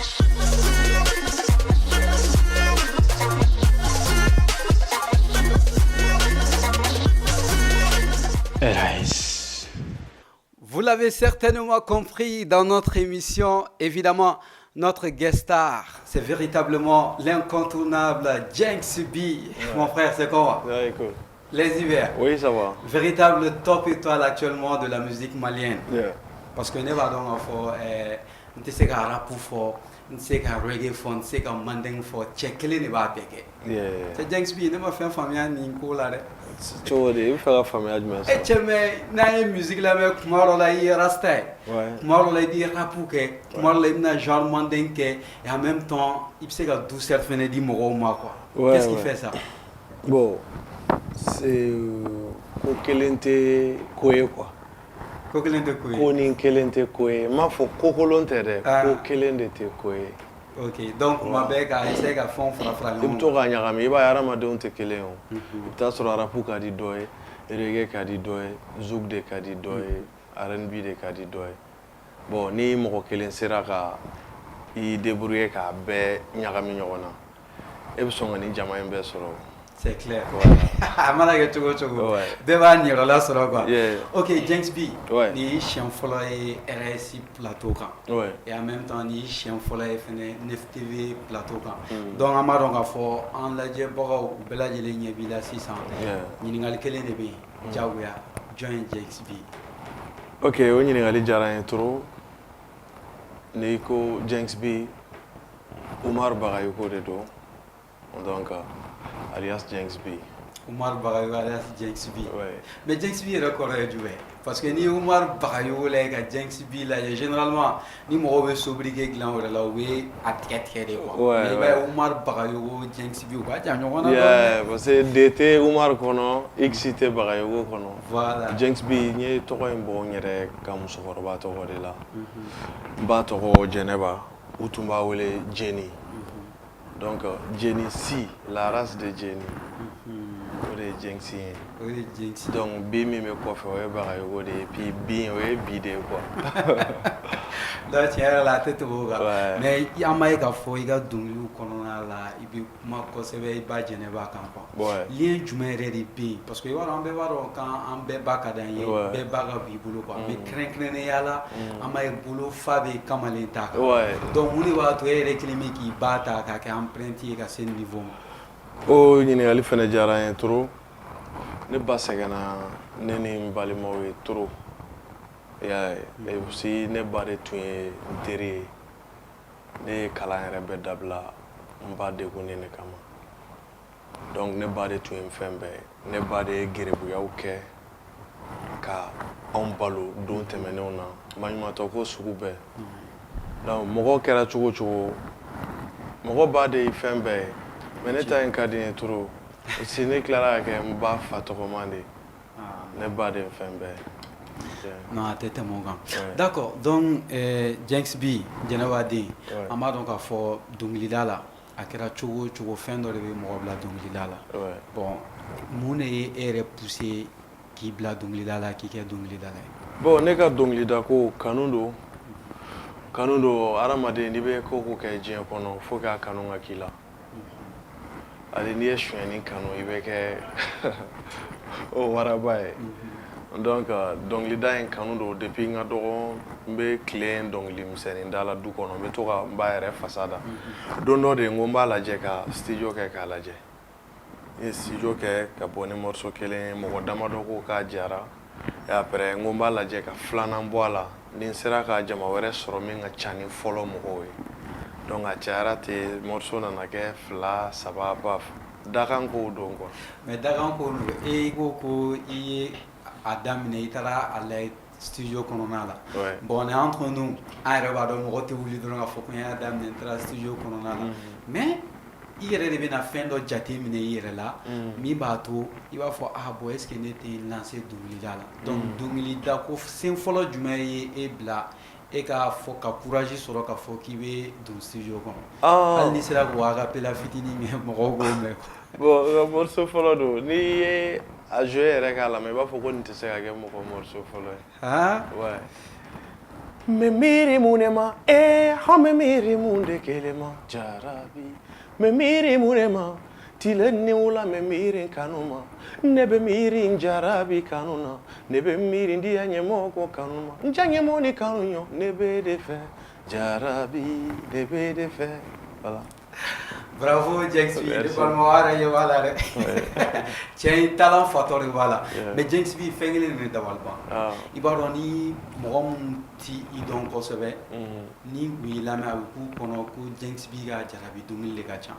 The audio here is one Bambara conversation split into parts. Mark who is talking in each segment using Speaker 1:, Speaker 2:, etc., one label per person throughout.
Speaker 1: RS. Vous l'avez certainement compris dans notre émission, évidemment, notre guest star, c'est véritablement l'incontournable Jenks B. Mon frère, c'est comment?
Speaker 2: Ouais, cool.
Speaker 1: Les hivers.
Speaker 2: Oui, ça va.
Speaker 1: Véritable top étoile actuellement de la musique malienne. Parce que ne b'a dɔn k'a fɔ n tɛ se ka rap fɔ, n tɛ se ka reggae fɔ, n tɛ se ka mandeng fɔ, cɛ kelen de b'a bɛɛ kɛ. Cɛ Jenks B, ne ma fɛn faamuya nin ko la dɛ.
Speaker 2: Cogo di? I bɛ fɛ ka faamuya jumɛn
Speaker 1: E
Speaker 2: sɔrɔ?
Speaker 1: Cɛ, mais n'an ye musique lamɛn, kuma dɔ la i ye rasta ye, kuma dɔ la i bɛ rap kɛ, kuma dɔ la i bɛna genre mandeng kɛ, et en même temps i bɛ se ka douceur fɛnɛ di mɔgɔw ma quoi. Qu'est-ce qui fait ça?
Speaker 2: Bon, c'est ko kelen tɛ ko ye quoi.
Speaker 1: Ko kelen tɛ ko ye.
Speaker 2: Ko ni kelen tɛ ko ye. N m'a fɔ ko kolon tɛ dɛ.
Speaker 1: Ah.
Speaker 2: Ko kelen de tɛ ko ye.
Speaker 1: Ok, donc kuma bɛɛ ka essayer ka fɛnw fara fara
Speaker 2: I bɛ
Speaker 1: ɲɔgɔn
Speaker 2: to
Speaker 1: kan.
Speaker 2: ka ɲagami, i b'a ye hadamadenw tɛ kelen ye o. I bɛ taa sɔrɔ rap ka di dɔ ye, reggae ka di dɔ ye, zouk de ka di dɔ ye, R&B de ka di dɔ ye. Bon, ni mɔgɔ kelen sera ka i débrouiller k'a bɛɛ ɲagami ɲɔgɔn na, e bɛ sɔn ka nin jama in bɛɛ sɔrɔ.
Speaker 1: C'est clair.
Speaker 2: Voilà.
Speaker 1: A mana kɛ cogo o cogo, bɛɛ b'a niyɔrɔla sɔrɔ quoi. Ok, Jenks B, nin y'i siɲɛ fɔlɔ ye RSI plateau kan. Et en même temps nin y'i siɲɛ fɔlɔ ye fɛnɛ 9 TV plateau kan. Donc an b'a dɔn k'a fɔ an lajɛbagaw u bɛɛ lajɛlen ɲɛ b'i la sisan. Ɲininkali kelen de bɛ yen, diyagoya, jɔn ye Jenks B?
Speaker 2: Ok, o ɲininkali diyara n ye trop. N'i ko Jenks B, Umar Bagayoko de don. Donc, alias Jenks B.
Speaker 1: Umar Bagayogo alias Jenks B.
Speaker 2: Ouais.
Speaker 1: Mais Jenks B yɛrɛ kɔrɔ ye jumɛn? Parce que ni Umar Bagayogo lajɛ ka Jenks B lajɛ, généralement ni mɔgɔw bɛ sobriquet dilan o yɛrɛ la, u bɛ a tigɛ tigɛ de quoi. Mais i b'a ye Umar Bagayogo, Jenks B, u ka jan ɲɔgɔn na dɔɔni.
Speaker 2: Yeah, parce que D tɛ Umar kɔnɔ, X tɛ Bagayogo kɔnɔ.
Speaker 1: Voilà.
Speaker 2: Jenks B, n ye tɔgɔ in bɔ n yɛrɛ ka musokɔrɔba tɔgɔ de la. N ba tɔgɔ Jɛnɛba, u tun b'a wele Jenny. Donc, Jenny C, la race de Jenny. O de ye Jenks ye.
Speaker 1: O de ye Jenks.
Speaker 2: Donc B min bɛ kɔfɛ, o ye Bagayogo de ye, puis B o ye bi de ye quoi.
Speaker 1: Donc tiɲɛ yɛrɛ la, a tɛ tɛmɛ o kan. Mais an b'a ye k'a fɔ i ka dɔnkiliw kɔnɔna la, i bɛ kuma kosɛbɛ i ba Jɛnɛba kan quoi. Lien jumɛn yɛrɛ de bɛ yen? Parce que i b'a dɔn, an bɛɛ b'a dɔn k'an bɛɛ ba ka d'an ye, bɛɛ ba ka b'i bolo quoi. Mais kɛrɛnkɛrɛnnenya la, an b'a ye bolo fa bɛ kamalen ta kan. Donc mun de b'a to e yɛrɛ kelen bɛ k'i ba ta k'a kɛ empreinte ye ka se nin niveau ma?
Speaker 2: O ɲininkali fɛnɛ diyara n ye trop. Ne ba sɛgɛnna ne ni n balimaw ye trop. I y'a ye. Et aussi ne ba de tun ye n teri ye. Ne ye kalan yɛrɛ bɛɛ dabila n ba degunnen de kama. Donc ne ba de tun ye n fɛn bɛɛ ye. Ne ba de ye gerebuyaw kɛ ka anw balo don tɛmɛnenw na, maɲumantɔ ko sugu bɛɛ. Donc mɔgɔ kɛra cogo o cogo, mɔgɔ ba de ye fɛn bɛɛ ye. Mais ne ta in ka di n ye trop. Aussi ne tilara ka kɛ n ba fa tɔgɔman de ye. Ne ba de ye fɛn bɛɛ ye.
Speaker 1: Non, a tɛ tɛmɛ o kan. D'accord, donc Jenks B, Jɛnɛba den, an b'a dɔn k'a fɔ dɔnkilida la, a kɛra cogo o cogo, fɛn dɔ de bɛ mɔgɔ bila dɔnkilida la. Bon, mun de ye e yɛrɛ poussé k'i bila dɔnkilida la, k'i kɛ dɔnkilidala ye?
Speaker 2: Bon, ne ka dɔnkilida ko kanu don. Kanu don, hadamaden n'i bɛ ko o ko kɛ diɲɛ kɔnɔ, faut que a kanu ka k'i la. Hali n'i ye sonyɛni kanu, i bɛ kɛ o waraba ye. Donc dɔnkilida in kanu don depuis n ka dɔgɔ. N bɛ tilen dɔnkili misɛnnin da la du kɔnɔ, n bɛ to ka n ba yɛrɛ fasa da. Don dɔ de n ko n b'a lajɛ ka studio kɛ k'a lajɛ. N ye studio kɛ ka bɔ ni morceau kelen ye, mɔgɔ damadɔ ko k'a diyara. Et après n ko n b'a lajɛ ka filanan bɔ a la, ni n sera ka jama wɛrɛ sɔrɔ min ka ca ni fɔlɔ mɔgɔw ye. Donc a cayara ten, morceau nana kɛ fila, saba, baf. Dakan kow don quoi.
Speaker 1: Mais dakan ko don, e ko ko i ye a daminɛ, i taara a lajɛ studio kɔnɔna la. Bon, on est entre nous, an yɛrɛ b'a dɔn mɔgɔ tɛ wuli dɔrɔn k'a fɔ ko n y'a daminɛ, n taara studio kɔnɔna la. Mais i yɛrɛ de bɛna fɛn dɔ jate minɛ i yɛrɛ la min b'a to i b'a fɔ: ah bon, est ce que ne tɛ n lancer dɔnkilida la? Donc dɔnkilida ko sen fɔlɔ jumɛn ye e bila e k'a fɔ ka courage sɔrɔ k'a fɔ k'i bɛ don studio kɔnɔ? Hali n'i sera k'o acapella fitinin kɛ, mɔgɔw k'o mɛn.
Speaker 2: Bon, n ka morceau fɔlɔ don, n'i ye a jouer yɛrɛ k'a lamɛn, i b'a fɔ ko nin tɛ se ka kɛ mɔgɔ morceau fɔlɔ ye. Ouais. N bɛ miiri mun de ma, ee an bɛ miiri mun de kelen ma, jarabi. N bɛ miiri mun de ma, tile ni wula n bɛ miiri kanu ma. Ne bɛ miiri n jarabi kanu na, ne bɛ miiri n diya ɲɛmɔgɔ kanu ma. N diya ɲɛmɔgɔ ni kanu ɲɔ, ne bɛ de fɛ, jarabi, ne bɛ de fɛ. Voilà.
Speaker 1: Bravo Jenks B, ne balima yɛrɛ ɲɛ b'a la dɛ. Cɛ in talent fatɔ de b'a la. Mais Jenks B, fɛn kelen de bɛ dabali ban. I b'a dɔn, ni mɔgɔ minnu ti i dɔn kosɛbɛ, ni u y'i lamɛn, a bɛ k'u kɔnɔ ko Jenks B ka jarabi dɔnkili de ka ca.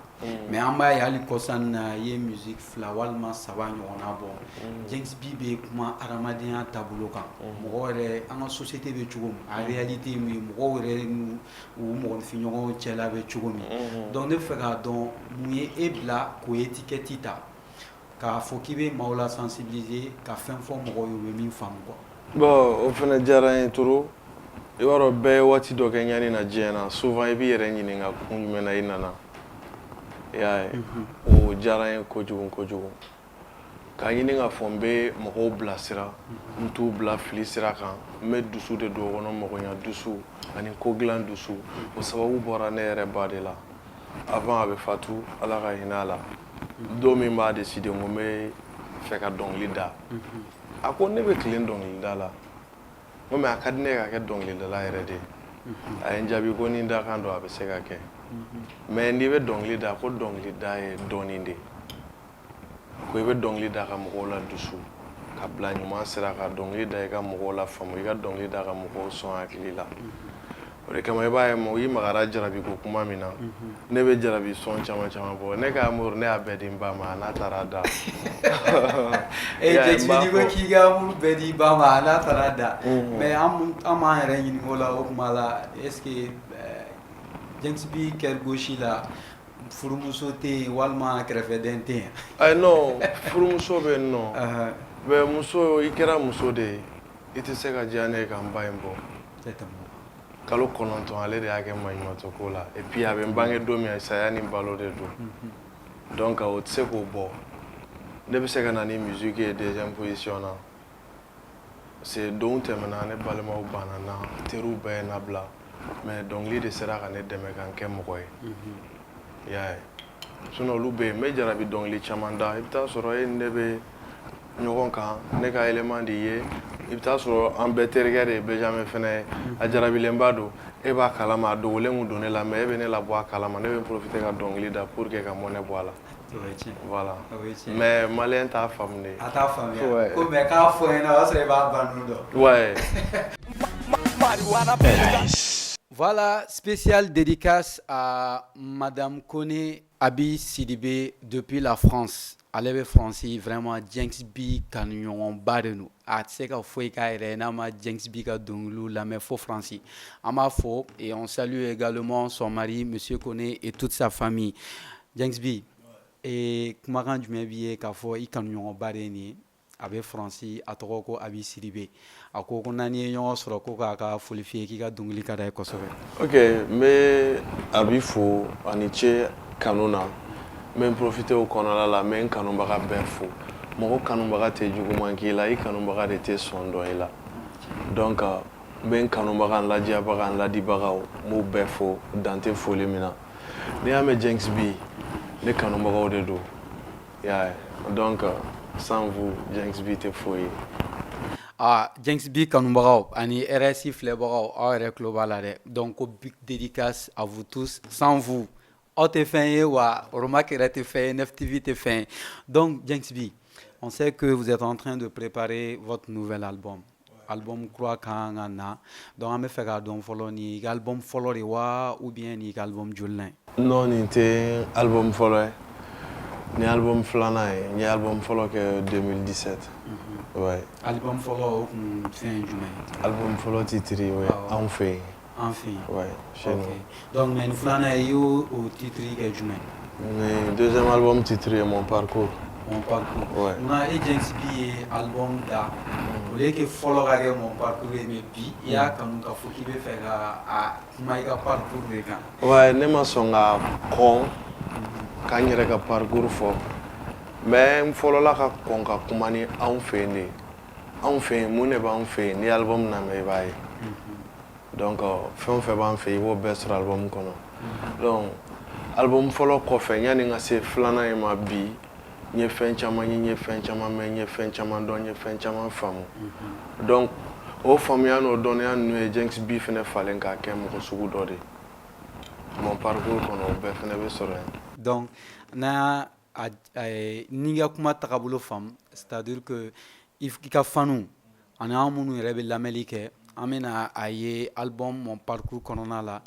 Speaker 1: Mais an b'a ye hali kɔsa in na, i ye musique fila walima saba ɲɔgɔnna bɔ. Jenks B bɛ kuma adamadenya taabolo kan, mɔgɔ yɛrɛ, an ka société bɛ cogo min, a réalité ye mun ye, mɔgɔw yɛrɛ n'u u mɔgɔninfinɲɔgɔnw cɛla bɛ cogo min. Donc ne bɛ fɛ k'a dɔn mun ye e bila k'o étiquette ta k'a fɔ k'i bɛ maaw la sensibiliser, ka fɛn fɔ mɔgɔw ye, u bɛ min faamu quoi.
Speaker 2: Bon, o fana diyara n ye trop. I b'a dɔn, bɛɛ ye waati dɔ kɛ ɲani na diɲɛ na. Souvent i b'i yɛrɛ ɲininka kun jumɛn na i nana. I y'a ye, o diyara n ye kojugu kojugu. K'a ɲini k'a fɔ n bɛ mɔgɔw bilasira, n t'u bila fili sira kan, n bɛ dusu de don o kɔnɔ, mɔgɔnya dusu ani ko dilan dusu. O sababu bɔra ne yɛrɛ ba de la. Avant a bɛ fatu, Ala ka hinɛ a la, don min b'a décider ko n bɛ fɛ ka dɔnkili da, a ko ne bɛ tilen dɔnkilida la. N ko mais a ka di ne ye ka kɛ dɔnkilidala yɛrɛ de ye. A ye n jaabi ko ni dakan don, a bɛ se ka kɛ, mais n'i bɛ dɔnkili da, ko dɔnkilida ye dɔɔnin de ye, ko i bɛ dɔnkili da ka mɔgɔw la dusu ka bila ɲuman sira kan, dɔnkili da i ka mɔgɔw la faamu, i ka dɔnkili da ka mɔgɔw sɔn hakili la. O de kama i b'a ye mɔgɔ i magara jarabi ko kuma min na, ne bɛ jarabi sɔn caman caman bɔ. Ne ka amour, ne y'a bɛɛ di n ba ma, a n'a taara da.
Speaker 1: E Jenks B, n'i ko k'i ka amour bɛɛ di ba ma, a n'a taara da, mais an b'an yɛrɛ ɲininka o la, o kuma la, est ce que Jenks B cœur gauche la, furumuso tɛ yen walima kɛrɛfɛden tɛ yen?
Speaker 2: Ayi, non, furumuso bɛ yen nɔ, mais muso, i kɛra muso de ye, i tɛ se ka diya ne ye ka n ba in bɔ. Kalo 9, ale de y'a kɛ maɲumantɔ ko la. Et puis a bɛ n bange don min, saya ni balo de don, donc o tɛ se k'o bɔ. Ne bɛ se ka na ni musique ye deuxième position na. C'est don tɛmɛna, ne balimaw banna n na, teriw bɛɛ ye n labila, mais dɔnkili de sera ka ne dɛmɛ ka n kɛ mɔgɔ ye. I y'a ye, sinon olu bɛ yen, n bɛ jarabi dɔnkili caman da. I bɛ taa sɔrɔ e ni ne bɛ ɲɔgɔn kan, ne ka élément de ye, i bɛ taa sɔrɔ an bɛɛ terikɛ de ye Benjamin fɛnɛ ye, a jarabilenba don, e b'a kalama, a dogolen kun don ne la, mais e bɛ ne labɔ a kalama, ne bɛ profiter ka dɔnkili da pour que ka mɔnɛ bɔ a la. Voilà, mais malien t'a faamu de.
Speaker 1: A t'a faamuya ko, mais k'a fɔ ɲɛna, o y'a sɔrɔ i b'a ba ninnu dɔn.
Speaker 2: Ouais.
Speaker 1: Voilà, spéciale dédicace à Madame Kone Abi Sidibé depuis la France. Ale bɛ Faransi, vraiment Jenks B kanuɲɔgɔnba de don. A tɛ se ka foyi k'a yɛrɛ ye n'a ma Jenks B ka dɔnkiliw lamɛn fo Faransi. An b'a fɔ et on salue également son mari Monsieur Kone et toute sa famille. Jenks B, et kumakan jumɛn b'i ye k'a fɔ i kanuɲɔgɔnba de ye nin ye? A bɛ Faransi, a tɔgɔ ko Abi Sidibe. A ko ko n'an ye ɲɔgɔn sɔrɔ, ko k'a ka foli f'i ye, k'i ka dɔnkili ka d'a ye kosɛbɛ.
Speaker 2: Ok, n bɛ Abi fo ani ce kanu na. N bɛ n profiter o kɔnɔna la, n bɛ n kanubaga bɛɛ fo. Mɔgɔ kanubaga tɛ juguman k'i la, i kanubaga de tɛ sɔn dɔn i la. Donc n bɛ n kanubaga, n ladiyabaga, n ladibagaw, n b'u bɛɛ fo, dan tɛ foli min na. N'i y'a mɛn Jenks B, ne kanubagaw de don. I y'a ye, donc sans vous, Jenks B tɛ foyi ye.
Speaker 1: Ah, Jenks B kanubagaw ani RSI filɛbagaw, aw yɛrɛ tulo b'a la dɛ. Donc ko big dédicace à vous tous. Sans vous, aw tɛ fɛn ye wa, Romac yɛrɛ tɛ fɛn ye, Nef TV tɛ fɛn ye. Donc Jenks B, on sait que vous êtes en train de préparer votre nouvel album. Album kura kan ka na, donc an bɛ fɛ k'a dɔn fɔlɔ, nin y'i ka album fɔlɔ de wa, ou bien nin y'i ka album jolinan ye?
Speaker 2: Non, nin tɛ album fɔlɔ ye, nin ye album filanan ye. N ye album fɔlɔ kɛ 2017, ouais.
Speaker 1: Album fɔlɔ, o kun fɛn ye jumɛn ye?
Speaker 2: Album fɔlɔ titre, o ye Anw fɛ yen.
Speaker 1: An fɛ yen.
Speaker 2: Ouais, chez nous.
Speaker 1: Donc mais nin filanan ye, i y'o o titre kɛ jumɛn
Speaker 2: ye? Nin deuxième album titre ye Mon parcours.
Speaker 1: Mon parcours.
Speaker 2: Ouais.
Speaker 1: Munna e Jenks B ye album da au lieu que fɔlɔ ka kɛ Mon parcours ye, mais bi i y'a kanu k'a fɔ k'i bɛ fɛ ka a kuma i ka parcours de kan?
Speaker 2: Ouais, ne ma sɔn ka kɔn ka n yɛrɛ ka parcours fɔ, mais n fɔlɔla ka kɔn ka kuma ni anw fɛ yen de ye. Anw fɛ yen, mun de b'anw fɛ yen? N'i ye album lamɛn, i b'a ye. Donc fɛn o fɛn b'an fɛ, i b'o bɛɛ sɔrɔ album kɔnɔ. Donc album fɔlɔ kɔfɛ, yanni n ka se filanan in ma bi, n ye fɛn caman ye, n ye fɛn caman mɛn, n ye fɛn caman dɔn, n ye fɛn caman faamu. Donc o faamuya n'o dɔnniya ninnu ye Jenks B fɛnɛ falen k'a kɛ mɔgɔ sugu dɔ de ye. Mon parcours kɔnɔ, o bɛɛ fɛnɛ bɛ sɔrɔ yen.
Speaker 1: Donc n'a n'i ka kuma tagabolo faamu, c'est à dire que i ka fanu ani an minnu yɛrɛ bɛ lamɛnli kɛ, an bɛna a ye album Mon parcours kɔnɔna la,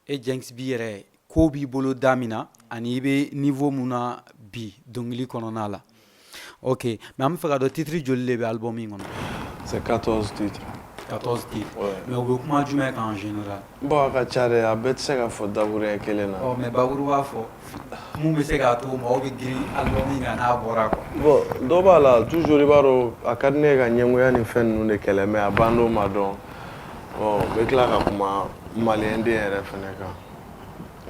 Speaker 1: e Jenks B yɛrɛ, ko b'i bolo da min na ani i bɛ niveau mun na bi dɔnkili kɔnɔna la. Ok, mais an bɛ fɛ ka dɔn, titre joli de bɛ album in kɔnɔ?
Speaker 2: C'est 14 titres.
Speaker 1: 14 titres.
Speaker 2: Ouais.
Speaker 1: Mais u bɛ kuma jumɛn kan en général?
Speaker 2: Bon, a ka ca dɛ, a bɛɛ tɛ se ka fɔ dakuruɲɛ kelen na.
Speaker 1: Ɔ, mais bakuruba fɔ mun bɛ se k'a to mɔgɔw bɛ girin album in kan n'a bɔra quoi.
Speaker 2: Bon, dɔ b'a la toujours, i b'a dɔn, a ka di ne ye ka ɲɛngoya ni fɛn ninnu de kɛlɛ, mais a ban don ma dɔn. Bon, n bɛ tila ka kuma maliyɛn den yɛrɛ fɛnɛ kan.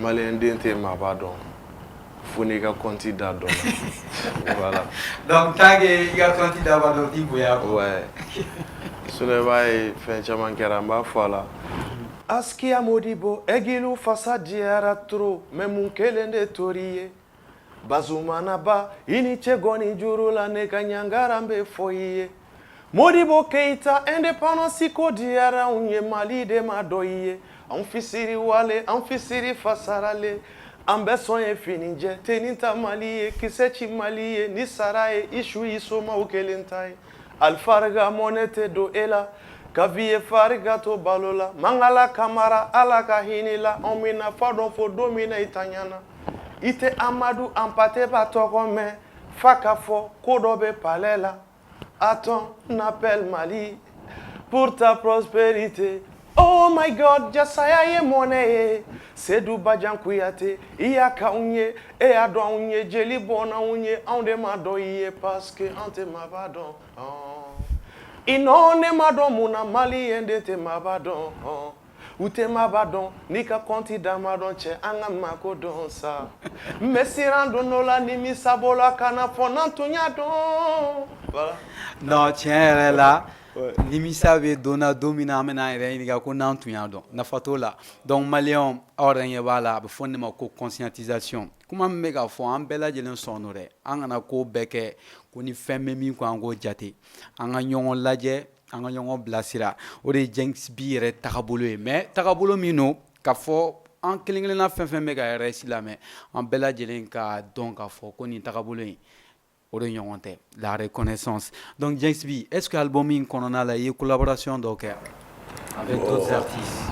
Speaker 2: Maliyɛn den tɛ maaba dɔn fo n'i ka compte da dɔn. Voilà.
Speaker 1: Donc tant que i ka compte da ma dɔn, o t'i bonya quoi.
Speaker 2: Ouais, sinon i b'a ye fɛn caman kɛra, n b'a fɔ a la. Askia Modibo, Egilu fasa diyara trop, mais mun kelen de tori ye. Bazumana ba, i ni ce gɔni juru la, ne ka ɲangara bɛ fɔ i ye. Modibo Keita, indépendance ko diyara anw ye, Mali de ma dɔ i ye. Anw fisiri wale, an fisiri fasarale. An bɛ sɔn ye fini jɛ, tenin ta Mali ye, kisɛ ci Mali ye, ni sara ye, i su i somaw kelen ta ye. Alifariga mɔnɛ tɛ don e la, ka vie fariga to balo la. Mangala Kamara, Ala ka hinɛ la, anw bɛ nafa dɔn fo don min na i ta ɲana. I tɛ Amadu Hampâté Bâ tɔgɔ mɛn, f'a ka fɔ ko dɔ bɛ palais la. À ton appel Mali, pour ta prospérité. Oh my God, jasaya ye mɔnɛ ye. Sedu Bajan Kuyate, i y'a k'anw ye, e y'a dɔn anw ye, jeli bɔnna anw ye, anw de ma dɔn i ye parce que an tɛ maaba dɔn. I nɔ ne ma dɔn mun na maliyɛn de tɛ maaba dɔn. U tɛ maaba dɔn n'i ka compte da ma dɔn cɛ, an ka mako dɔn sa. N bɛ siran don dɔ la nimisa bɔ la ka na fɔ n'an tun y'a dɔn. Voilà.
Speaker 1: Non, tiɲɛ yɛrɛ la, nimisa bɛ don na don min na an bɛna an yɛrɛ ɲininka ko n'an tun y'a dɔn, nafa t'o la. Donc maliyɛnw, aw yɛrɛ ɲɛ b'a la, a bɛ fɔ nin de ma ko conscientisation. Kuma min bɛ ka fɔ, an bɛɛ lajɛlen sɔn don dɛ. An kana ko bɛɛ kɛ ko ni fɛn bɛ min kɔ, an k'o jate. An ka ɲɔgɔn lajɛ, an ka ɲɔgɔn bilasira. O de ye Jenks B yɛrɛ tagabolo ye. Mais tagabolo min don ka fɔ an kelen kelenna fɛn fɛn bɛ ka RS lamɛn, an bɛɛ lajɛlen ka dɔn k'a fɔ ko nin tagabolo in, o de ɲɔgɔn tɛ, la reconnaissance. Donc Jenks B, est ce que album in kɔnɔna la, i ye collaboration dɔ kɛ avec d'autres artistes?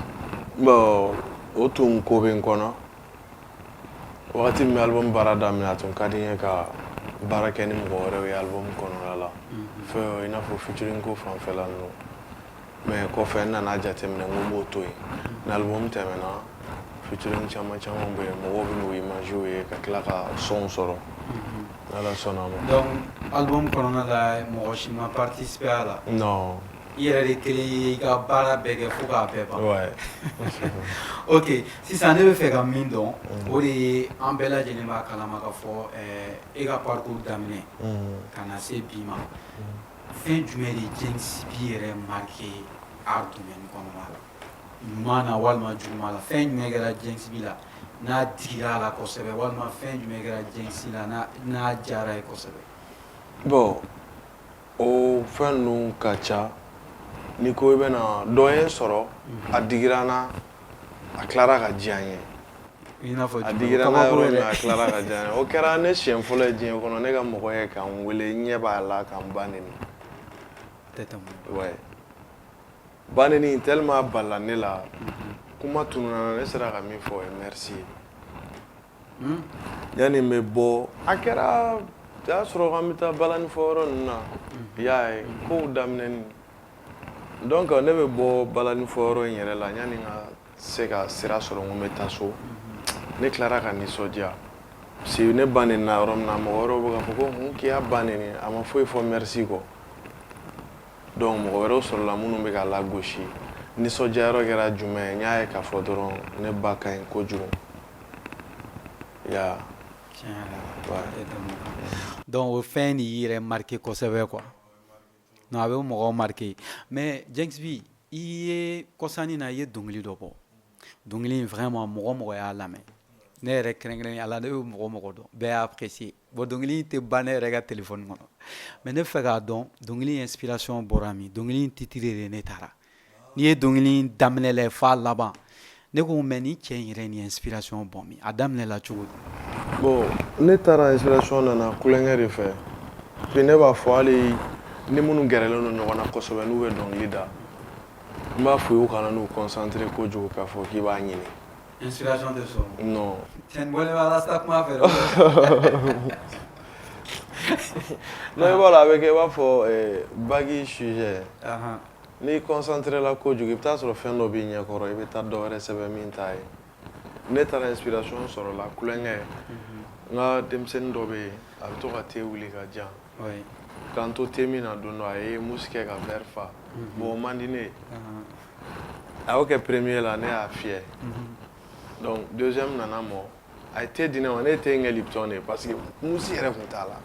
Speaker 2: Bon, o tun ko bɛ n kɔnɔ wagati min bɛ album baara daminɛ, a tun ka di n ye ka baara kɛ ni mɔgɔ wɛrɛw ye album kɔnɔna la, fɛn i n'a fɔ featuring ko fanfɛla ninnu. Mais kɔfɛ n nana jateminɛ n ko n b'o to yen. Ni album tɛmɛna, featuring caman caman bɛ yen, mɔgɔw bɛ n'o image ye ka tila ka son sɔrɔ, n'Ala sɔnna a ma.
Speaker 1: Donc album kɔnɔna la, mɔgɔ si ma participer a la?
Speaker 2: Non.
Speaker 1: I yɛrɛ de kelen ye i ka baara bɛɛ kɛ fo k'a bɛɛ ban?
Speaker 2: Ouais.
Speaker 1: Ok, sisan ne bɛ fɛ ka min dɔn, o de ye an bɛɛ lajɛlen b'a kalama ka fɔ e ka parcours daminɛ ka na se bi ma, fɛn jumɛn de Jenks B yɛrɛ marqué art domaine kɔnɔna la, ɲuman na walima juguman la? Fɛn jumɛn kɛra Jenks B la n'a digira a la kosɛbɛ, walima fɛn jumɛn kɛra Jenks la n'a diyara ye kosɛbɛ?
Speaker 2: Bon, o fɛn ninnu ka ca. N'i ko i bɛna dɔ ye n sɔrɔ, a digira n na, a tilara ka diya n ye.
Speaker 1: I n'a fɔ
Speaker 2: A
Speaker 1: jumɛn?
Speaker 2: digira n na
Speaker 1: Kabako
Speaker 2: yɔrɔ min
Speaker 1: yɛrɛ.
Speaker 2: na, a tilara ka diya n ye, o kɛra ne siɲɛ fɔlɔ ye diɲɛ kɔnɔ, ne ka mɔgɔ ye ka n wele, n ɲɛ b'a la ka n ba neni.
Speaker 1: Tɛ tɛmɛ.
Speaker 2: Ouais, ba neni tellement a balila ne la, kuma tununa, ne sera ka min fɔ, o ye merci ye. Yanni n bɛ bɔ, a kɛra o y'a sɔrɔ k'an bɛ taa balani fɔ yɔrɔ ninnu na, i y'a ye, kow daminɛni. Donc ne bɛ bɔ balani fɔ yɔrɔ in yɛrɛ la, yanni n ka se ka sira sɔrɔ n ko n bɛ taa so, ne tilara ka nisɔndiya parce que ne ba nenina yɔrɔ min na, mɔgɔ wɛrɛw bɛ k'a fɔ ko hun, k'i y'a ba neni, a ma foyi fɔ merci kɔ. Donc mɔgɔ wɛrɛw sɔrɔla minnu bɛ k'a lagosi. Nisɔndiya yɔrɔ kɛra jumɛn ye? N y'a ye k'a fɔ dɔrɔn ne ba ka ɲi kojugu ya.
Speaker 1: Tiɲɛ yɛrɛ la.
Speaker 2: Ouais.
Speaker 1: Tɛ tɛmɛ o kan. Donc o fɛn de y'i yɛrɛ marqué kosɛbɛ quoi. Non, a bɛ mɔgɔw marqué. Mais Jenks B I ye kɔsannin na, i ye dɔnkili dɔ bɔ. Dɔnkili in, vraiment, mɔgɔ mɔgɔ y'a lamɛn, ne yɛrɛ kɛrɛnkɛrɛnnenya la, ne bɛ mɔgɔ mɔgɔ dɔn, bɛɛ y'a apprécié. Bon, dɔnkili in tɛ ban ne yɛrɛ ka téléphone kɔnɔ. Mais ne fɛ k'a dɔn, dɔnkili in inspiration bɔra min? Dɔnkili in titre de ne taara. N'i ye dɔnkili in daminɛ la f'a laban, ne ko mais ni cɛ in yɛrɛ ni inspiration bɔ min? A daminɛ la cogo di?
Speaker 2: Bon, ne taara, inspiration nana kulonkɛ de fɛ. Puis ne b'a fɔ, hali ni minnu gɛrɛlen don ɲɔgɔn na kosɛbɛ, n'u bɛ dɔnkili da, n b'a f'u ye u kana n'u concentré kojugu k'a fɔ k'i b'a ɲini.
Speaker 1: Inspiration tɛ sɔrɔ?
Speaker 2: Non.
Speaker 1: Cɛ nin bɔlen bɛ Rasta kuma fɛ dɛ.
Speaker 2: Non, i b'a dɔn, a bɛ kɛ i b'a fɔ bac sujet. N'i concentré la kojugu, i bɛ taa sɔrɔ fɛn dɔ b'i ɲɛkɔrɔ, i bɛ taa dɔ wɛrɛ sɛbɛn min t'a ye. Ne taara inspiration sɔrɔ la kulonkɛ. N ka denmisɛnnin dɔ bɛ yen, a bɛ to ka te wuli ka di yan. K'an to te min na, don dɔ a ye mousse kɛ ka verre fa. Bon, o man di ne ye. A y'o kɛ premier la, ne y'a fiyɛ. Donc deuxième nana mɔ, a ye te di ne ma, ne ye te in kɛ Lipton de ye parce que mousse yɛrɛ tun t'a la.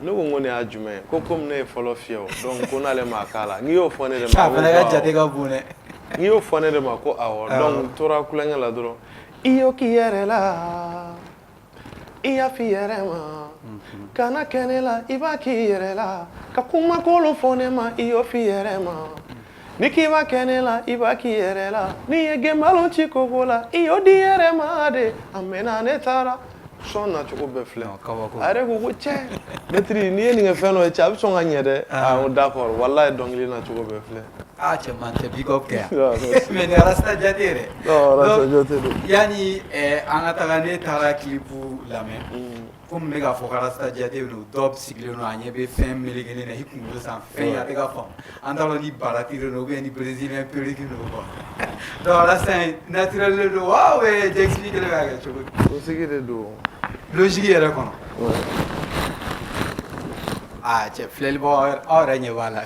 Speaker 2: Ne ko n ko nin y'a jumɛn ye? Ko komi ne ye fɔlɔ fiyɛ o, donc ko n'ale m'a k'a la. N'i y'o fɔ ne de ma,
Speaker 1: a fana ka jate ka bon dɛ.
Speaker 2: N'i y'o fɔ ne de ma, ko awɔ. Donc n tora kulonkɛ la dɔrɔn. I y'o k'i yɛrɛ la, i y'a f'i yɛrɛ ma, kana kɛ ne la, i b'a k'i yɛrɛ la, ka kuma kolon fɔ ne ma, i y'o f'i yɛrɛ ma. Ni k'i b'a kɛ ne la, i b'a k'i yɛrɛ la. N'i ye gɛnbalon ci koko la, i y'o di yɛrɛ ma de. A mɛnna, ne taara sɔn nacogo bɛɛ filɛ. A yɛrɛ ko ko cɛ, maître, n'i ye nin kɛ fɛn dɔ ye, cɛ, a bɛ sɔn ka ɲɛ dɛ. Ah, n ko d'accord, walayi, dɔnkili nacogo bɛɛ filɛ.
Speaker 1: Ah, cɛ man tɛ big up kɛ yan, mais nin Rasta jate yɛrɛ.
Speaker 2: Non, Rasta jate don.
Speaker 1: Yanni an ka taga, ne taara clip lamɛn. Komi n bɛ k'a fɔ ko Rasta jate don, dɔ sigilen don, a ɲɛ bɛ fɛn melekelen na i kunkolo sanfɛ, fɛn in a tɛ ka faamu. An t'a dɔn ni barati de don ou bien ni brésilien perruque don quoi. Donc Rasta in naturel de don wa ou bien Jexpi kɛlen bɛ k'a kɛ cogo di?
Speaker 2: Kunsigi de don.
Speaker 1: Logique yɛrɛ kɔnɔ. Ah cɛ, filɛlibagaw, aw yɛrɛ ɲɛ b'a la.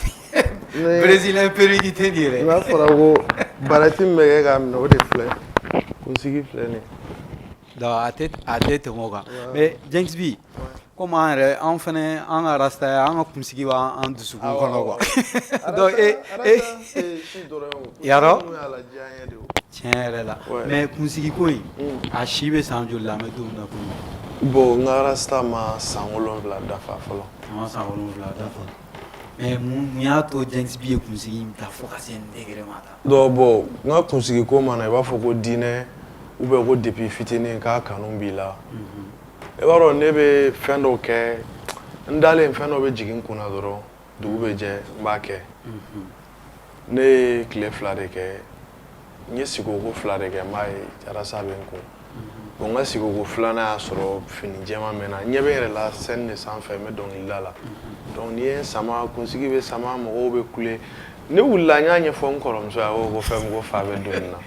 Speaker 1: Brésilien perruque tɛ nin yɛrɛ.
Speaker 2: N'a fɔra ko barati min bɛ kɛ k'a minɛ, o de filɛ. Kunsigi filɛ nin ye.
Speaker 1: Donc a tɛ tɛmɛ o kan. Mais Jexpi, komi an yɛrɛ, an fɛnɛ, an ka Rasta, an ka kunsigi b'an dusukun kɔnɔ quoi. Donc e yarɔ tiɲɛ yɛrɛ la, mais kunsigi ko in, a si bɛ san joli la an bɛ don min na komi?
Speaker 2: Bon, n ka Rasta ma san 7 dafa fɔlɔ.
Speaker 1: A ma san 7 dafa. Mais mun y'a to Jexpi ye kunsigi in ta fo ka se nin degré ma tan?
Speaker 2: Donc bon, n ka kunsigi ko ma na i b'a fɔ ko diinɛ ou bien ko depuis fitinin k'a kanu b'i la. I b'a dɔn, ne bɛ fɛn dɔw kɛ, n dalen, fɛn dɔ bɛ jigin n kunna dɔrɔn, dugu bɛ jɛ, n b'a kɛ. Ne ye tile 2 de kɛ, n ye sigiko 2 de kɛ, n b'a ye rasta bɛ n kun. Bon, n ka sigiko filanan y'a sɔrɔ fini jɛman bɛ n na, n ɲɛ bɛ n yɛrɛ la scène de sanfɛ, n bɛ dɔnkilida la. Donc n'i ye n sama, kunsigi bɛ sama, mɔgɔw bɛ kule. Ne wulila, n y'a ɲɛfɔ n kɔrɔmuso ye, a ko ko fɛn min ko fa bɛ don nin na.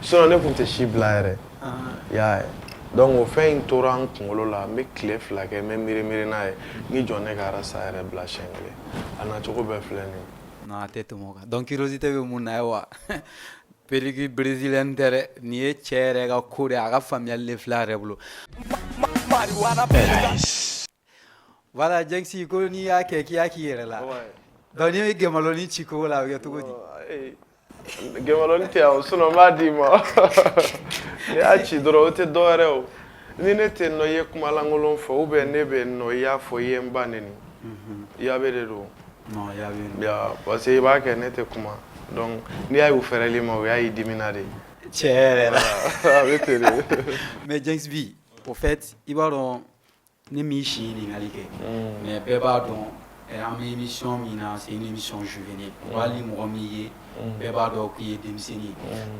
Speaker 2: Sinon ne tun tɛ si bila yɛrɛ. I y'a ye. Donc o fɛn in tora n kunkolo la, n bɛ tile 2 kɛ, n bɛ miiri miiri n'a ye. N k'i jɔ, ne ka rasta yɛrɛ bila siɲɛ kelen. A nacogo bɛɛ filɛ nin ye.
Speaker 1: Non, a tɛ tɛmɛ o kan. Donc curiosité bɛ mun na ye wa? Perruque brésilienne tɛ dɛ, nin ye cɛ yɛrɛ ka ko de ye, a ka faamuyali de filɛ a yɛrɛ bolo. Voilà, Jexi ko n'i y'a kɛ k'i y'a k'i yɛrɛ la. Donc n'i ye gɛnbalɔnin ci kogo la, a bɛ kɛ cogo di?
Speaker 2: Gɛnbalɔnin tɛ yan o, sinon n b'a d'i ma. N'i y'a ci dɔrɔn, o tɛ dɔwɛrɛ o. Ni ne tɛ yen nɔ, i ye kuma lankolon fɔ, ou bien ne bɛ yen nɔ, i y'a fɔ i ye n ba neni. Yabe de don.
Speaker 1: Non, yabe.
Speaker 2: Ya, parce que i b'a kɛ, ne tɛ kuma. Donc n'i y'a ye u fɛrɛli ma, o y'a y'i dimina de.
Speaker 1: Tiɲɛ yɛrɛ la.
Speaker 2: A bɛ ten de.
Speaker 1: Mais Jexpi, au fait, i b'a dɔn, ne m'i si ɲininkali kɛ, mais bɛɛ b'a dɔn, an bɛ émission min na, c'est une émission juvénile. Hali ni mɔgɔ min ye, bɛɛ b'a dɔn k'i ye denmisɛnnin ye.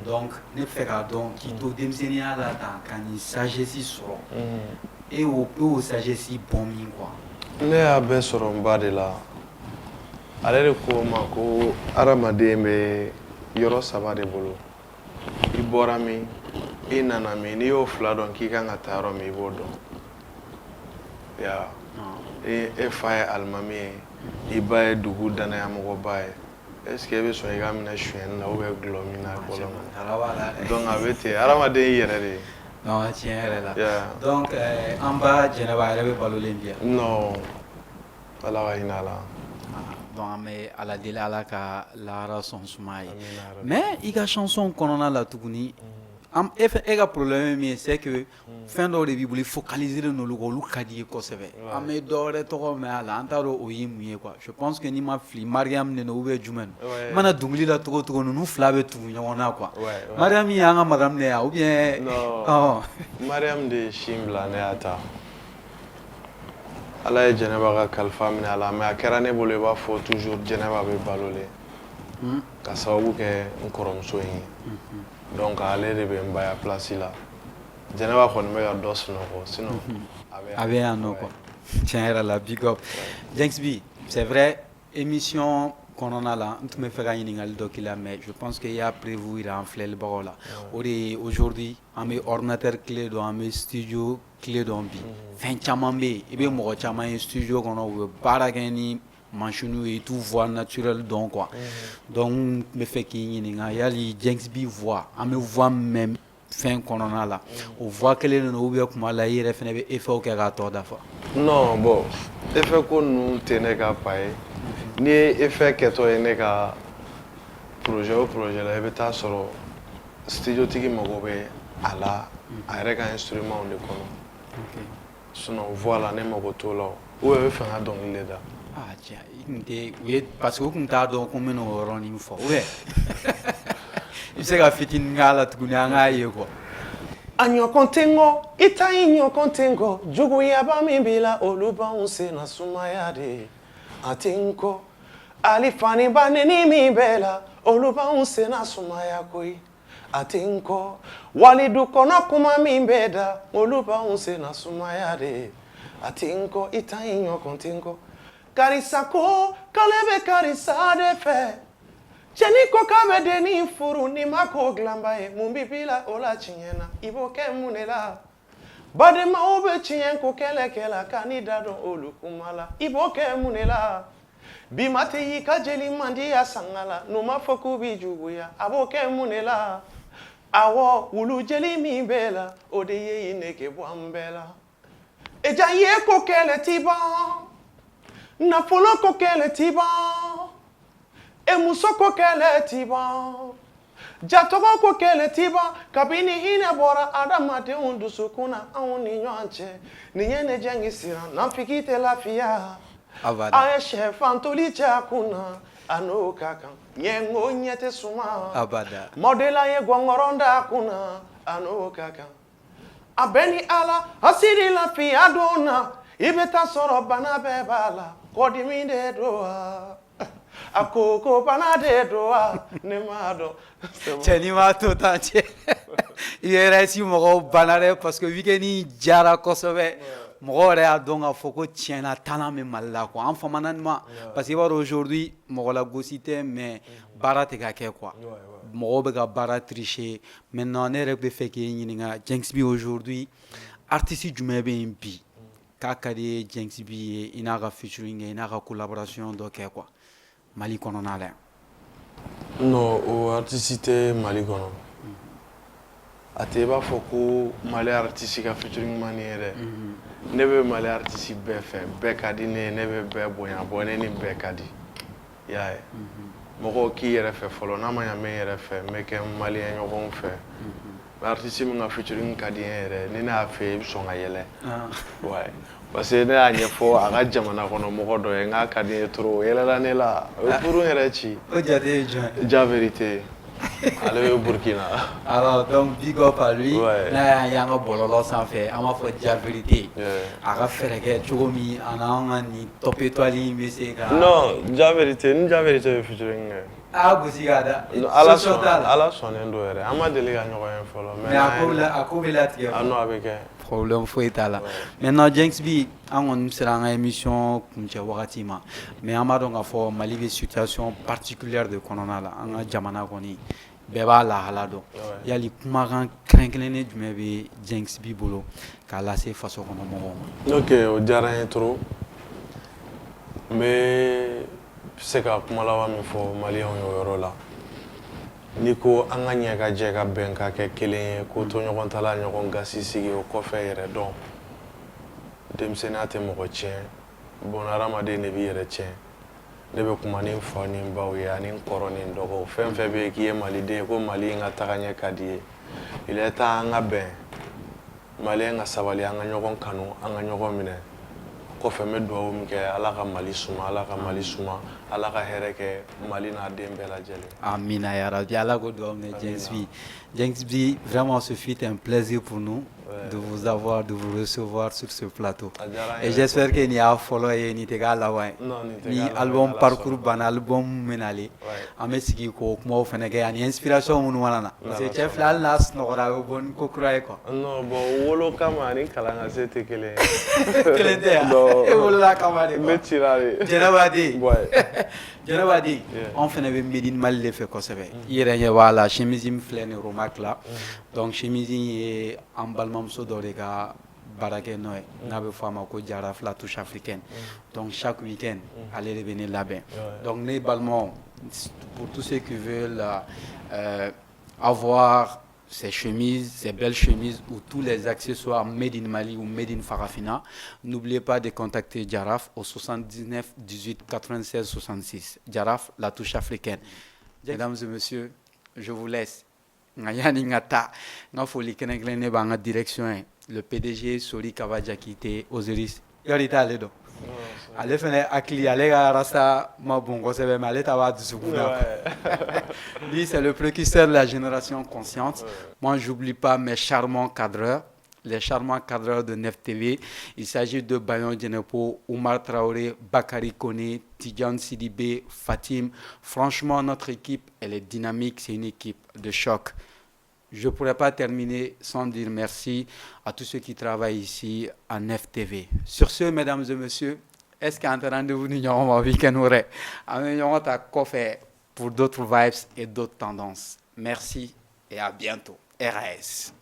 Speaker 1: Donc ne bɛ fɛ k'a dɔn, k'i to denmisɛnninya la tan ka nin sagesse sɔrɔ, e y'o sagesse bɔ min quoi?
Speaker 2: Ne y'a bɛɛ sɔrɔ n ba de la. Ale de ko n ma ko hadamaden bɛ yɔrɔ saba de bolo: i bɔra min, i nana min. N'i y'o fila dɔn, k'i kan ka taa yɔrɔ min, i b'o dɔn. Ya, e fa ye alimami ye, i ba ye dugu danayamɔgɔba ye, est ce que e bɛ sɔn i ka minɛ sonyɛni na ou bien gulɔ min na kɔlɔn na? Donc a bɛ ten, hadamaden y'i yɛrɛ de ye.
Speaker 1: Non, tiɲɛ yɛrɛ la. Donc an ba Jɛnɛba yɛrɛ bɛ balolen bi yan?
Speaker 2: Non, Ala ka hinɛ a la.
Speaker 1: Donc an bɛ Ala deli, Ala ka lahara sɔn suma ye. Mais i ka chanson kɔnɔna la tuguni, e e ka problème ye min ye, c'est que fɛn dɔw de b'i bolo, i focaliser len don olu kan, olu ka di i ye kosɛbɛ. An bɛ dɔ wɛrɛ tɔgɔ mɛn a la, an t'a dɔn o ye mun ye quoi. Je pense que n'i ma fili, Mariam de don ou bien jumɛn don? I mana dɔnkili da cogo o cogo, ninnu fila bɛ tugu ɲɔgɔn na quoi. Mariam y'an ka madame de ye ou bien?
Speaker 2: Non, Mariam de ye sin bila, ne y'a ta. Ala ye Jɛnɛba ka kalifa minɛ a la, mais a kɛra ne bolo i b'a fɔ toujours Jɛnɛba bɛ balolen, ka sababu kɛ n kɔrɔmuso in ye. Donc ale de bɛ n baya place la. Jɛnɛba kɔni bɛ ka dɔ sunɔgɔ, sinon
Speaker 1: a bɛ yan nɔ quoi. Tiɲɛ yɛrɛ la, big up Jenks B. C'est vrai, émission kɔnɔna la, n tun bɛ fɛ ka ɲininkali dɔ k'i la, mais je pense que i y'a prévu yira an filɛlibagaw la. O de ye, aujourd'hui an bɛ ordinateur tile dɔn, an bɛ studio tile dɔn. Bi fɛn caman bɛ yen, i bɛ mɔgɔ caman ye studio kɔnɔ, u bɛ baara kɛ ni machine ye, i t'u voix naturelle dɔn quoi. Donc n bɛ fɛ k'i ɲininka, yali Jenks B voix, an bɛ voix mɛn fɛn kɔnɔna la, o voix kelen de don ou bien kuma la i yɛrɛ fɛnɛ bɛ effet kɛ k'a tɔ dafa?
Speaker 2: Non, bon, effet ko ninnu tɛ ne ka pa ye. N'i ye effet kɛtɔ ye ne ka projet o projet la, i bɛ taa sɔrɔ studio tigi mago bɛ a la, a yɛrɛ ka instrument de kɔnɔ. Sinon voix la, ne mago t'o la o. Ou bien bɛ fɛ ka dɔnkili de da.
Speaker 1: Ah tiɲɛ, i tun tɛ u ye parce que u tun t'a dɔn ko n bɛ n'o yɔrɔnin fɔ, ou bien i bɛ se ka fitinin k'a la tuguni, an k'a ye quoi.
Speaker 2: A ɲɔgɔn tɛ n kɔ, i ta i ɲɔgɔn tɛ n kɔ. Juguyaba min b'i la, olu b'anw sen na sumaya de. A tɛ n kɔ, ali faniba neni min b'e la, olu b'anw sen na sumaya koyi. A tɛ n kɔ, walidu kɔnɔ kuma min b'e da, olu b'anw sen na sumaya de. A tɛ n kɔ, i ta i ɲɔgɔn tɛ n kɔ. Karisa ko k'ale bɛ karisa de fɛ, cɛni ko k'a bɛ dennin furu, ni ma ko dilanba ye, mun bɛ b'i la o la? Tiɲɛ na, i b'o kɛ mun de la? Badenmaw bɛ tiɲɛ ko kɛlɛ kɛ la, ka n'i da dɔn olu kuma la, i b'o kɛ mun de la? Bi ma tɛ y'i ka jeli man di a sanga la, n'u ma fɔ k'u b'i juguya, a b'o kɛ mun de la? Awɔ, wulu jeli min b'e la, o de ye i nege bɔ an bɛɛ la. E ja ye ko kɛlɛ ti ban, nafolo ko kɛlɛ ti ban, e muso ko kɛlɛ ti ban, jatɔgɔ ko kɛlɛ ti ban. Kabini hinɛ bɔra adamadenw dusukun na, anw ni ɲɔgɔn cɛ nin ye ne jɛngi siran, nafigi tɛ lafiya.
Speaker 1: Abada.
Speaker 2: A ye sɛfan toli cɛ a kun na, a n'o ka kan ɲɛ ko ɲɛ tɛ suma.
Speaker 1: Abada.
Speaker 2: Mɔdela ye gɔngɔrɔn da a kun na, a n'o ka kan. A bɛɛ ni Ala a siri lafiya don na, i bɛ taa sɔrɔ bana bɛɛ b'a la, kɔdimi de don wa, a ko ko bana de don wa, ne m'a dɔn.
Speaker 1: Cɛ, n'i m'a to tan cɛ, i yɛrɛ si mɔgɔw banna dɛ, parce que week-end in diyara kosɛbɛ. Mɔgɔw yɛrɛ y'a dɔn k'a fɔ ko tiɲɛna talent bɛ Mali la quoi. An famana nin ma parce que i b'a dɔn, aujourd'hui mɔgɔ lagosi tɛ, mais baara tɛ ka kɛ quoi, mɔgɔw bɛ ka baara tricher. Maintenant ne yɛrɛ bɛ fɛ k'e ɲininka, Jenks B, aujourd'hui artiste jumɛn bɛ yen bi k'a ka di ye Jenks B ye, i n'a ka featuring kɛ, i n'a ka collaboration dɔ kɛ quoi, Mali kɔnɔna la yan?
Speaker 2: Non, o artiste tɛ Mali kɔnɔ. A tɛ i b'a fɔ ko Mali artiste ka featuring man di ye dɛ. Ne bɛ Mali artiste bɛɛ fɛ, bɛɛ ka di ne ye, ne bɛ bɛɛ bonya bɔ, ne ni bɛɛ ka di, i y'a ye. Mɔgɔw k'i yɛrɛ fɛ fɔlɔ, n'a ma ɲɛ n bɛ n yɛrɛ fɛ, n bɛ kɛ malien ɲɔgɔnw fɛ. Mais artiste min ka featuring ka di n ye yɛrɛ, ni ne y'a fɛ yen, i bɛ sɔn ka yɛlɛ. Ouais, parce que ne y'a ɲɛfɔ a ka jamana kɔnɔ mɔgɔ dɔ ye n k'a ka di n ye trop, o yɛlɛla ne la, o ye kurun yɛrɛ ci.
Speaker 1: O jate ye jɔn ye?
Speaker 2: Jah Vérité, ale bɛ Burkina.
Speaker 1: Alors donc big up à lui.
Speaker 2: Ouais.
Speaker 1: N'a y'a ye an ka bɔlɔlɔ sanfɛ, an b'a fɔ Jah Vérité a ka fɛɛrɛ kɛ cogo min a n'an ka nin top étoile in bɛ se ka
Speaker 2: Non, Jah Vérité, ni Jah Vérité bɛ featuring kɛ.
Speaker 1: A gosi k'a da.
Speaker 2: Ala
Speaker 1: sɔsɔ t'a
Speaker 2: sɔn
Speaker 1: la.
Speaker 2: Ala sɔnnen don yɛrɛ, an ma deli ka ɲɔgɔn ye fɔlɔ.
Speaker 1: Mais a ko bɛ la, a ko bɛ latigɛ.
Speaker 2: Ah non, a bɛ kɛ.
Speaker 1: Problème foyi t'a la. Maintenant Jenks B, an kɔni sera an ka émission kuncɛ wagati ma, mais an b'a dɔn k'a fɔ Mali bɛ situation particulière de kɔnɔna la. An ka jamana kɔni, bɛɛ b'a lahala dɔn. Yali kumakan kɛrɛnkɛrɛnnen jumɛn bɛ Jenks B bolo k'a lase faso kɔnɔ mɔgɔw ma?
Speaker 2: Ok, o diyara n ye trop. N bɛ se ka kuma laban min fɔ maliyɛnw ye o yɔrɔ la, n'i ko an ka ɲɛ ka jɛ ka bɛn ka kɛ kelen ye, ko to ɲɔgɔn ta la, ɲɔgɔn gasi sigi, o kɔfɛ yɛrɛ dɔn. Denmisɛnninya tɛ mɔgɔ tiɲɛ, bon, hadamaden de b'i yɛrɛ tiɲɛ. Ne bɛ kuma ni n fa ni n baw ye ani n kɔrɔ ni n dɔgɔw, fɛn fɛn bɛ yen k'i ye maliden ye, ko Mali in ka taga ɲɛ ka di ye, il est temps an ka bɛn, maliyɛn ka sabali, an ka ɲɔgɔn kanu, an ka ɲɔgɔn minɛ. Kɔfɛ, n bɛ dugawu min kɛ, Ala ka Mali suma, Ala ka Mali suma, Ala ka hɛrɛ kɛ Mali n'a den bɛɛ lajɛlen.
Speaker 1: Amina ya Rabbi, Ala k'o dugawu minɛ. James B. James B, vraiment, ce fut un plaisir pour nous de vous avoir, de vous recevoir sur ce plateau.
Speaker 2: A diyara an
Speaker 1: Et
Speaker 2: yɛrɛ.
Speaker 1: j'espère que nin y'a fɔlɔ ye, nin tɛ k'a laban ye.
Speaker 2: Non, nin tɛ
Speaker 1: Ni
Speaker 2: k'a laban ye,
Speaker 1: album
Speaker 2: Ala
Speaker 1: parcours
Speaker 2: sɔnna.
Speaker 1: banna, album min nalen, an bɛ sigi k'o kumaw fana kɛ ani inspiration minnu mana na. Parce que
Speaker 2: N'Ala
Speaker 1: cɛ filɛ, hali n'a sunɔgɔra, a bɛ bɔ ni ko kura ye quoi.
Speaker 2: Non, bon, wolo kama ani kalan ka se tɛ kelen ye.
Speaker 1: Kelen tɛ yan.
Speaker 2: Non.
Speaker 1: E wolola kama de
Speaker 2: Ne
Speaker 1: quoi.
Speaker 2: cira de.
Speaker 1: Jɛnɛba den. Jɛnɛba den. Anw fana bɛ Made in Mali de fɛ kosɛbɛ. I yɛrɛ ɲɛ b'a la, chemise min filɛ nin ye, Romac la. Donc chemise in ye an balimamuso dɔ de ka baarakɛ nɔ ye, n'a bɛ fɔ a ma ko Jaraf, la touche africaine. Donc chaque week-end, ale de bɛ ne labɛn. Donc ne balimaw, pour tous ceux qui veulent avoir ces chemises, ces belles chemises ou tous les accessoires made in Mali ou made in Farafina, n'oubliez pas de contacter Jaraf au 79 18 96 66. Jaraf, la touche africaine. Mesdames et messieurs, je vous laisse. Nka yani n ka taa, n ka foli kɛrɛnkɛrɛnnen b'an ka direction ye, le PDG Sori Kaba Jakite Osiris. Yɔrɔ i t'ale dɔn, ale fɛnɛ hakili, ale ka rasta ma bon kosɛbɛ, mais ale ta b'a dusukun na. Lui, c'est le précurseur de la génération consciente. Moi, j'oublie pas mes charmants cadreurs, les charmants cadreurs de Nef TV. Il s'agit de Bayon Djenepo, Oumar Traoré, Bakary Kone, Tidjane Sidibé, Fatim. Franchement, notre équipe, elle est dynamique, c'est une équipe de choc. Je ne pourrais pas terminer sans dire merci à tous ceux qui travaillent ici à Nef TV. Sur ce, mesdames et messieurs, est-ce qu'un rendez-vous ni ɲɔgɔn ma week-end wɛrɛ, an bɛ ɲɔgɔn ta kɔfɛ pour d'autres vibes et d'autres tendances. Merci et à bientôt. RAS.